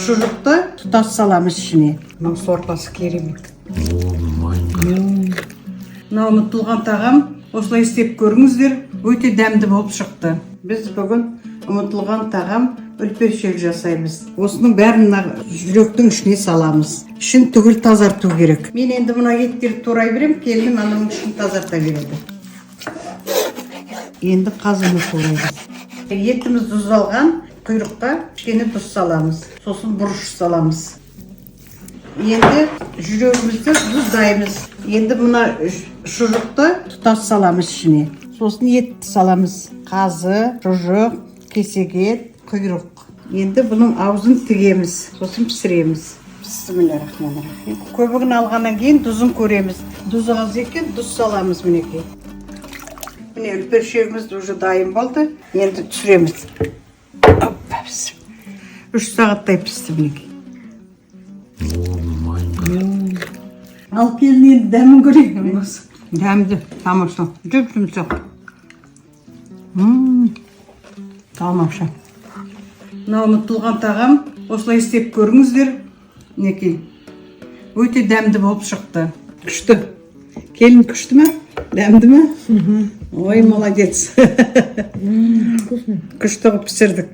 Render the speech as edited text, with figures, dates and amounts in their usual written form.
Шұжықты тұтас саламыз ішіне. Мынау сорпасы керемет. О, майын. Мынау ұмытылған тағам. Осылай істеп көріңіздер, өте дәмді болып шықты. Біз бүгін ұмытылған тағам үлпершек жасаймыз. Осының бәрін мына жүректің ішіне саламыз. Ішін түгел тазарту керек. Мен енді мына еттерді турай беремін, келінім ананың ішін тазарта береді. Енді қазыны тураймыз. Етіміз тұздалған, құйрыққа кішкене тұз саламыз, сосын бұрыш саламыз. Енді жүрегімізді тұздаймыз. Енді мына шұжықты тұтас саламыз ішіне. Сосын етті саламыз. Қазы, шұжық, кесек ет, құйрық. Енді бұның аузын тігеміз, сосын пісіреміз. Бисмилля рахмани рахим. Көбігін алғаннан кейін тұзын көреміз. Тұзы аз екен, тұз саламыз, мінекей. Міне, үлпершегіміз уже дайын болды. Енді түсіреміз. Оппа, 3 сағаттай пісті, мінекей. О, майын. Ал, келін, енді дәмін көрейік осы. Дәмді, тамаша, жұп жұмсақ. Тамаша. Мынау ұмытылған тағам. Осылай істеп көріңіздер, мінекей. Өте дәмді болып шықты. Күшті, келін, күшті ме? Дәмді ме? Ой, молодец. Вкусно. Күшті қылып пісірдік.